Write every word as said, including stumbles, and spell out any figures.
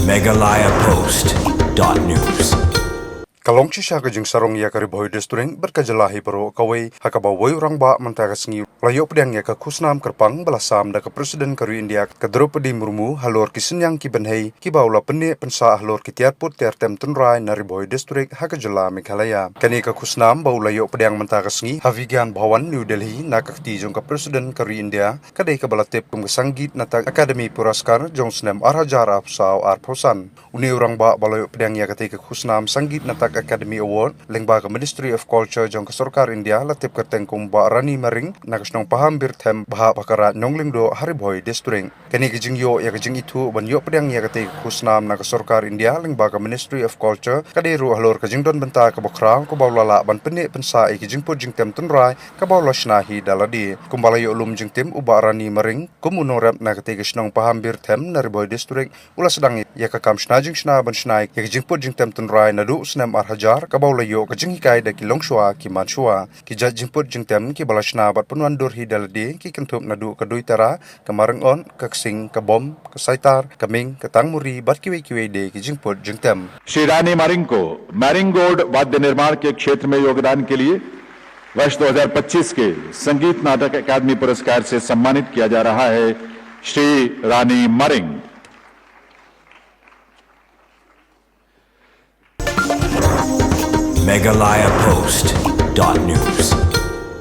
Meghalaya Post dot news. Ka long shisha ka jingsarong ïa ka Ri Bhoi District bad ka jylla hi baroh kawei, ha kaba uwei u rangbah mynta ka sngi u la ïoh pdiang ïa ka khusnam kyrpang ba la sam da ka President ka ri India ka Droupadi Murmu halor ki synñiang ki bynhei kiba u la pynneh pynsah halor ki tiar pud tiar tem tynrai na Ri Bhoi District ha ka jylla Meghalaya. Kane ka khusnam ba u la ïoh pdiang mynta ka sngi ha Vigyan Bhawan, New Delhi, na ka kti jong ka President ka ri India, ka dei kaba la tip kum ka Sangeet Natak Akademi Puraskar jong snem ar hajar arphew saw arphew san. Une u rangbah ba la ïoh pdiang ïa katei ka khusnam Sangeet Natak Akademi Award lyngba ka Ministry of Culture jong ka Sorkar India la tip kyrteng kum Bah Rani Maring, na ka shnong Paham Birthem, Bah Bhakara Nonglingdoh, ha Ri Bhoi District. Kane ka jingïoh ïa ka jingithuh ban ïoh pdiang ïa katei ka khusnam na ka Sorkar India lyngba ka Ministry of Culture ka dei ruh halor ka jingdon bynta kaba khraw kaba u la lah ban pynneh pynsah ïa ka jingput jingtem tynrai kaba u la shna hi da lade. Kumba la ïoh lum jingtim, u Bah Rani Maring, kum u nongrep na katei ka shnong Paham Birthem na Ri Bhoi District, u la sdang ïa ka kam shna jingshna ban shna ïa ka jingput jingtem tynrai naduh u snem ar hajar, kaba u la ïoh ka jinghikai da ki longshuwa ki manshuwa. Ki jait jingput jingtem kiba la shna bad pynwandur hi da lade ki kynthup naduh ka duitara, ka maryngod, ka ksing, ka bom, ka saitar, ka ming, ka tangmuri bad kiwei kiwei de ki jingput jingtem. श्री रानी मारिंग को मैरिंगोड वाद्य निर्माण के क्षेत्र में योगदान के लिए वर्ष दो हज़ार पच्चीस के संगीत नाटक अकादमी पुरस्कार से सम्मानित किया जा रहा है। श्री रानी मारिंग। Meghalaya Post dot news.